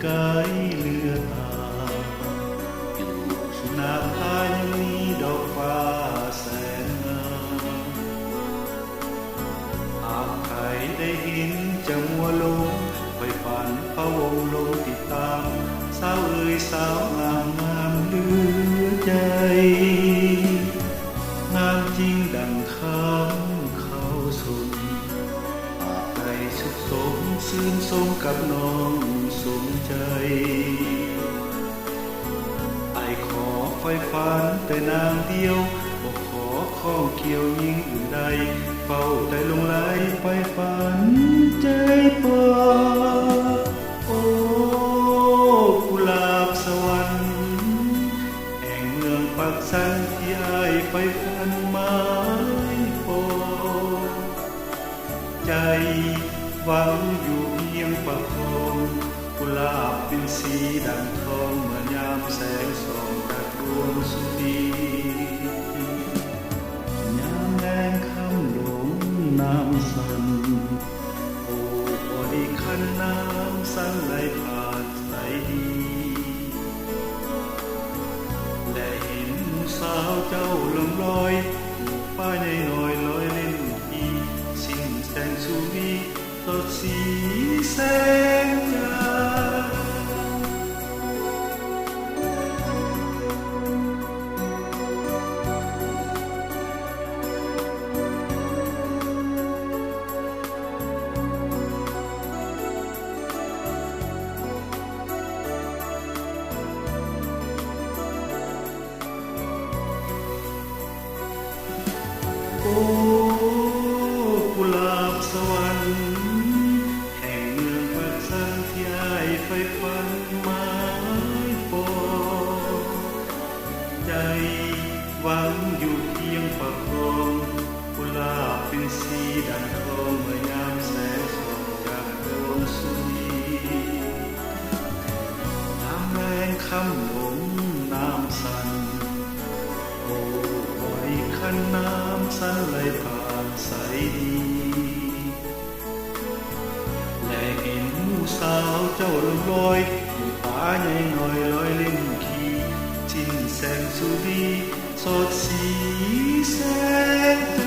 ກາຍເຫຼືອຕາ ຢູ່ໜ້າຜາຍັງມີດອກຟ້າແສນງາມ. ຫາກໃຜໄດ້ເຫັນຈະມົວຫຼົງ ໃຝ່ຝັນພະວົງຫຼົງຕິດຕາມ ສາວເອີຍສາວງາມ ງາມເຫຼືອໃຈ. ງາມຈິງດັ່ງຄຳເຂົ້າຊົມ ອາໄດ້ສຸກສົມຊື່ນຊົມກັບນ້ອງສົມໃຈ. ອ້າຍຂໍໃຝ່ຝັນແຕ່ນາງດຽວ ບໍ່ຂໍຂ້ອງກ່ຽວຍິງອື່ນໃດ ເຝົ້າແຕ່ຫຼົງໄຫຼໃຝ່ຝັນໃຈປາ. ໂອ້ ກຸຫຼາບສະຫວັນ ແຫ່ງເມືອງປາກຊັນ ທີ່ອ້າຍໃຝ່ຝັນໝາຍປອງ ໃຈຫວັງຢູ່ພຽງປະຄອງ ກຸຫຼາບເປັນສີດັ່ງທອງ ເມື່ອຍາມແສງສ່ອງຈາກດວງສຸລີ ຍາມແລງຄຳຫຼົງນ້ຳສັນ ໂອ້ ບໍລິຄັນນ້ຳສັນໄຫຼຜ່ານໃສດີ ແລເຫັນໝູ່ສາວເຈົ້າລ່ອງລອຍ ໝູ່ປ້າໃຫຍ່ນ້ອຍລອຍຫຼິ້ນທີ່ ສິ້ນແສງສຸລີ ສອດສີແສງຈາ. ໂອ້ ກຸຫຼາບສະຫວັນ ແຫ່ງເມືອງປາກຊັນ ທີ່ອ້າຍໃຝ່ຝັນໝາຍປອງ ໃຈຫວັງຢູ່ພຽງປະຄອງ ກຸຫຼາບເປັນສີດັ່ງທອງ ເມື່ອຍາມແສງສ່ອງຈາກດວງສຸລີ ຍາມແລງຄຳຫຼົງນ້ຳສັນ ໂອ້ ບໍລິຄັນນ້ຳສັນໄຫຼຜ່ານໃສດີ ແລເຫັນໝູ່ສາວເຈົ້າລ່ອງລອຍ ໝູ່ປ້າໃຫຍ່ນ້ອຍລອຍຫຼິ້ນຂີ່ ສິ້ນແສງສຸລີ ສອດສີແສງຈ